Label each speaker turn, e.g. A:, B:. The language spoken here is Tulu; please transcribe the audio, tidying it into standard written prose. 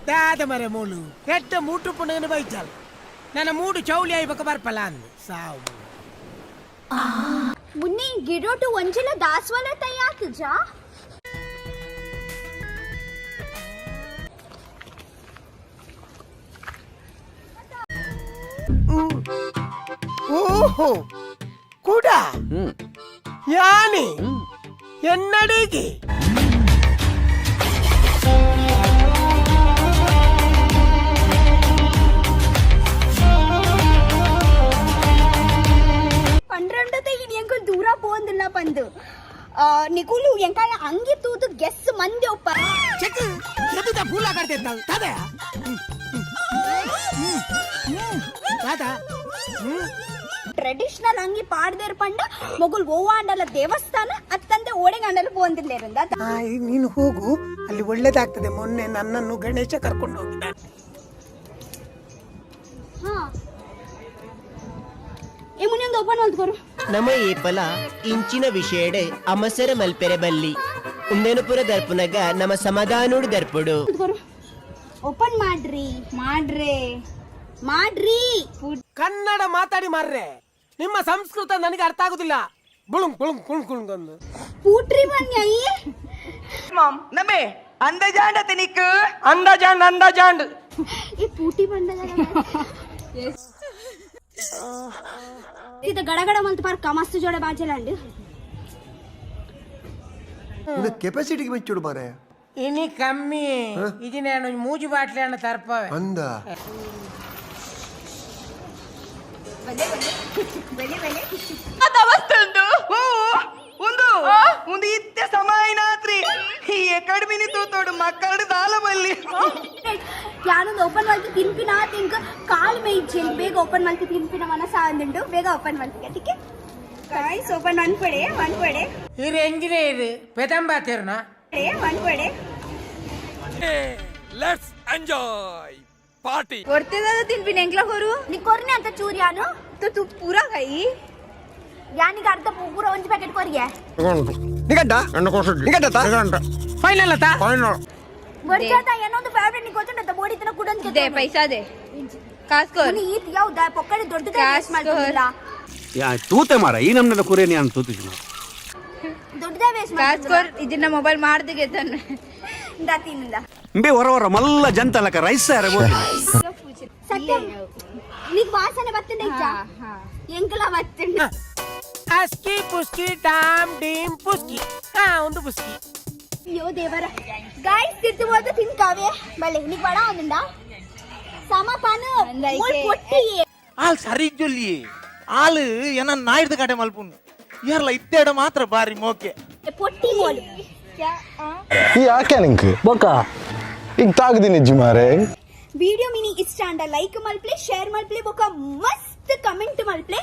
A: ದಾದ ಮರೆ ಮೂಲು ಕೆಟ್ಟ ಮೂಟು ಪುಣಗನ ಬೈಚಾಲ್ ನನ್ನ ಮೂಡು ಚೌಲಿ ಆಯ್ಬಕ ಬರ್ಪಲ್ಲ ಅಂದು ಸಾವು.
B: ಮುನ್ನಿ ಗಿಡೋಟು ಒಂಜಿಲ ದಾಸವಾಳ ತಯಾತುಜಾ.
A: ಓಹೋ ಕೂಡ ಯಾನಿ ಎನ್ನಡಿಗೆ.
B: ಪಂಡ್ರಂಡತೆ ಇನಿ ಎಂಕುಲು ದೂರ ಪೋಂದಿಲ್ಲ ಪಂದು ನಿಕುಲು ಎಂಕಾಲ ಅಂಗಿ ತೂದು ಗೆಸ್ ಮಂದಿ ಒಪ್ಪ.
A: ಚೆಕ್ ಎದುದ ಪೂಲ ಕಡ್ತಿದ್ದ ತದ ತಾತ.
B: ಟ್ರೆಡಿಷನಲ್ ಅಂಗಿ ಪಾಡ್ದೇರ್ ಪಂಡ ಮೊಗುಲ್ ಓವಾಂಡಲ ದೇವಸ್ಥಾನ ಅತ್ತಂದೆ ಓಡೆಗಂಡಲ ಪೋಂದಿಲ್ಲೇರಂದ.
A: ನೀನು ಹೋಗು, ಅಲ್ಲಿ ಒಳ್ಳೇದಾಗ್ತದೆ. ಮೊನ್ನೆ ನನ್ನನ್ನು ಗಣೇಶ ಕರ್ಕೊಂಡು ಹೋಗಿದ್ದಾನೆ.
B: ಹಾ, ಏ ಮುನಿ, ಒಂದು ಓಪನ್ ಮಲ್ತ್ಕೊರು.
C: ನಮ ಏಪಲ ಇಂಚಿನ ವಿಷಯಡೆ ಅಮಸರ ಮಲ್ಪೆರೆ ಬಲ್ಲಿ. ಉಂದೆನುಪುರ ದರ್ಪುನಗ ನಮ ಸಮಾಧಾನೋಡು ದರ್ಪುಡು.
B: ಮಲ್ತ್ಕೊರು, ಓಪನ್ ಮಾಡ್ರಿ ಮಾಡ್ರಿ ಮಾಡ್ರಿ.
A: ಕನ್ನಡ ಮಾತಾಡಿ ಮಾರ್ರೆ, ನಿಮ್ಮ ಸಂಸ್ಕೃತ ನನಗೆ ಅರ್ಥ ಆಗುದಿಲ್ಲ. ಬುಳುಂಗ್ ಬುಳುಂಗ್ ಕುಣ್ ಕುಣ್ ಅಂದು.
B: ಪೂಟ್ರಿ ಬನ್ನಿ ಅಯ್ಯ.
D: ಮಾಮ್ ನಮೆ ಅಂದಜಾಂಡ ತಿನಿಕ್
A: ಅಂದಾಜಾಂಡ್ ಅಂದಾಜಾಂಡ್.
B: ಈ ಪೂಟಿ ಬಂಡದ ಇದು ಗಡಗಡ ಮಲ್ತ್ ಪಾರ್ಕ ಮಸ್ತ್ ಜೋಡೆ ಬಾಜಲಾಂಡ್.
E: ಕೆಪಾಸಿಟಿಗೆ ಮೆಚ್ಚುಡು ಮಾರೆ.
A: ಇನಿ ಕಮ್ಮಿ ಇದು, ನಾನು ಮೂಜು ಬಾಟ್ಲಿ ಅನ್ನ ತರ್ಪವೆ.
E: ಅಂದ.
D: ವಸ್ತುಂಡು ಉಂದು ಉಂದು ಇತ್ತೆ ಸಮಯನಾತ್ರಿ ಈ ಎಕಡ್ಮಿನಿ ತೂತೋಡು ಮಕ್ಕಳು ದಾಲ ಬಲ್ಲಿ.
B: ಯಾನೊಂದು ಓಪನ್ ಮಲ್ತಿ ತಿನ್ಪಿನ ತಿಂಕ ಕಾಲ್ ಮೇಯ್ಜಿ. ಬೇಗ ಓಪನ್ ಮಲ್ತಿ ತಿನ್ಪಿನ ಮನಸ್ಸ ಅಂದುಂಡು. ಬೇಗ ಓಪನ್ ಮಲ್ತಿ ಅದಕ್ಕೆ ಗಾಯ್ಸ್, ಓಪನ್ ಮನ್ಪಡೆ ಮನ್ಪಡೆ.
A: ಇರು ಎಂಜಿನೇ ಇದು ಪೆದಂಬಾತಿರ್ನ.
B: ಮನ್ಪಡೆ.
F: Let's enjoy party.
G: ಕೊಡ್ತಿದ್ದದ ತಿನ್ಪಿನ ಎಂಕ್ಲ ಕೊರು.
B: ನೀ ಕೊರ್ನೆ ಅಂತ ಚೂರಿ ಯಾನು.
G: ತು ಪೂರಾ ಕೈ.
B: ಯಾನಿಗೆ ಅರ್ಧ ಪೂರ ಒಂಜಿ ಪ್ಯಾಕೆಟ್ ಕೊರಿಗೆ.
E: ನಿಗಂಟ ನಿಗಂಟ.
A: ಫೈನಲ್ ಆತಾ.
B: ವರ್ಷದ ಏನೊಂದು ಫೇವರೇಟ್ ನೀ ಗೊತ್ತುಂಟು ಬೋಡಿ ತನ ಕುಡೊಂದು.
G: ದೆ ಪೈಸಾ ದೆ, ಕಾಸ್ ಕೊರ್.
B: ನೀ ಈತ್ ಯಾವ್ದ ಪೊಕ್ಕಡೆ ದೊಡ್ಡದ
G: ಕಾಸ್
B: ಮಾಡ್ತಿಲ್ಲ.
H: ಯಾ ತೂತೆ ಮಾರ, ಈ ನಮ್ನೆಲ್ಲ ಕುರಿಯ ನಾನು ತೂತಿದ್ದು.
B: ದೊಡ್ಡದೇ ವೇಸ್ಟ್.
G: ಕಾಸ್ ಕೊರ್, ಇದನ್ನ ಮೊಬೈಲ್ ಮಾಡ್ದಿಗೆ ತನ್ನ.
B: ಇಂದ ತಿನ್ನಿಂದ.
H: ಇಂಬೆ ಹೊರ ಹೊರ ಮಲ್ಲ ಜಂತಲಕ ರೈಸ್ ಸಾರ.
B: ಸತ್ಯ ನೀಗ್ ವಾಸನೆ ಬತ್ತಂಡ ಇಜ್ಜ? ಎಂಕಲ ಬತ್ತಂಡ.
A: ಅಸ್ಕಿ ಪುಸ್ಕಿ ಡಾಮ್ ಡೀಮ್ ಪುಸ್ಕಿ, ಹಾ ಒಂದು ಪುಸ್ಕಿ.
B: ಅಯ್ಯೋ ದೇವರ, ಗಾಯ್ಸ್, ತಿರ್ತು ಹೋದ ತಿನ್ಕಾವೆ ಬಲ್ಲೆ. ನೀಗ್ ಬಡ ಒಂದುಂಡ ಸಮಪಾನ
G: ಅಂದೈಕೆ.
B: ಪೊಟ್ಟಿ.
I: ಆಲ್ ಸರಿ ಜೊಲ್ಲಿ, ಆಲ್ ಏನ ನಾಯ್ದು ಕಡೆ ಮಲ್ಪುನ್ ಯಾರಲ್ಲ ಇತ್ತೇಡ ಮಾತ್ರ ಬಾರಿ ಮೋಕೆ.
B: ಪೊಟ್ಟಿ ಮೋಲು.
J: ಈ ಯಾಕೆ ನಿಂಕ್ ಬೊಕ್ಕ ಈಗ ತಾಗದಿನಿ ಮಾರೆ.
B: ವಿಡಿಯೋ ಮಿನಿ ಇಷ್ಟ ಅಂಡ ಲೈಕ್ ಮಲ್ಪ್ಲೆ, ಶೇರ್ ಮಲ್ಪ್ಲೆ, ಬೊಕ ಮಸ್ತ್ ಕಮೆಂಟ್ ಮಲ್ಪ್ಲೆ.